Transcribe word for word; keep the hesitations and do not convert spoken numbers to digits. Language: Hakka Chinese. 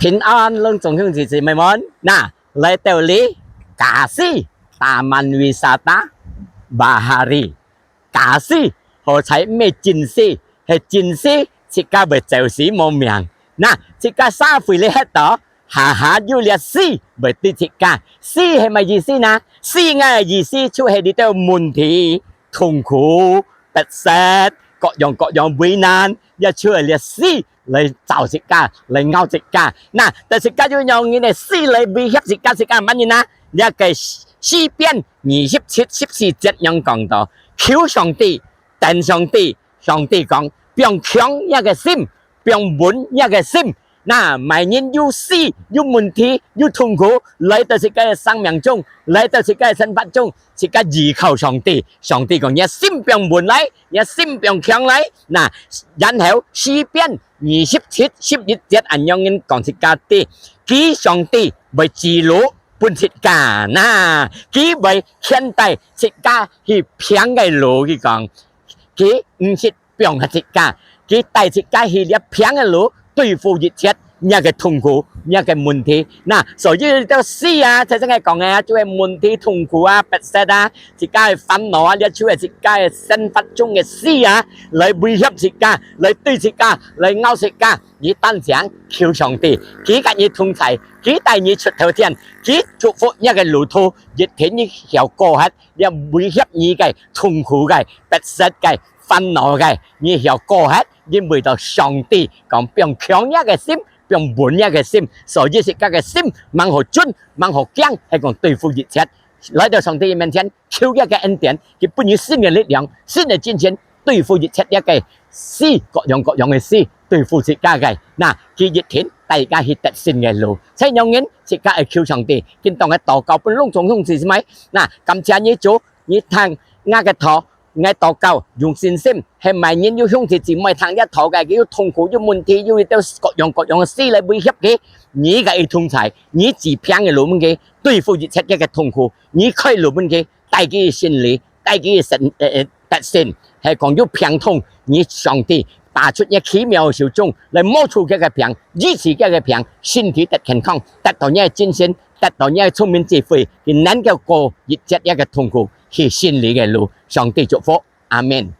平安，攏總兄弟姊妹們，那來到這，kasih taman wisata bahari。Kasih，好彩毋係珍惜，係珍惜，自家會走死無命。那自家社會裡歇到，下下有這死，會對自家。死係麼个意思呢？死个意思就係這兜問題、痛苦、逼迫、各樣各樣為難，也就係這死 來找自家，來咬自家。那，但係自家有樣人呢，死來威脅自家，自家麼人啊？這个詩篇二十七十四節樣講到，求上帝，等上帝，上帝講，放強這个心，放穩這个心。那，麼人有死，有問題，有痛苦，來到自家个生命中，來到自家个生活中，自家依靠上帝。上帝講，你个心放穩來，你个心放強來。那，然後詩篇 二十七十一節恁樣人講自家知，佢上帝會指路分自家，那，佢會牽帶自家去平个路，佢講，佢毋識放忒自家，佢帶自家去這平个路，對付一切若个痛苦，若个問題。那，所以這兜死啊，在這个講个啊，就係問題、痛苦啊、逼迫啊， 自家个煩惱啊，這就係自家个生活中个死啊，來威脅自家，來對自家，來咬自家。你單淨求上帝，佢佮你同在，佢帶你出頭天，佢祝福你个路途，一定你曉過忒，這威脅你个、痛苦个、逼迫个、煩惱个，你曉過忒，因為到上帝講放強若个心，放穩若个心，所以自家个心吂好顫，吂好驚，係講對付一切。 來到上帝个面前，求佢个恩典，佢分你新个力量、新个精神，對付一切這个死，各樣各樣个死，對付自家个。那，佢一定帶自家去得勝个路。在仰人，自家愛求上帝，今當个禱告分攏總兄弟姊妹。那，感謝你主，你聽𠊎个禱，𠊎禱告，用信心，係麼人有兄弟姊妹聽這禱个，佢有痛苦，有問題，有一兜各樣各樣个事來威脅佢，你佮佢同在，你指平个路分佢，對付一切這个痛苦。 你開路分佢，帶佢勝利，帶佢勝，呃，呃，得勝，係講有病痛，你上帝拔出你奇妙个手中，來摸觸佢个病，醫治佢个病，身體得健康，得到你个精神，得到你个聰明智慧，佢能夠過一切這个痛苦，去勝利个路。上帝祝福，阿們。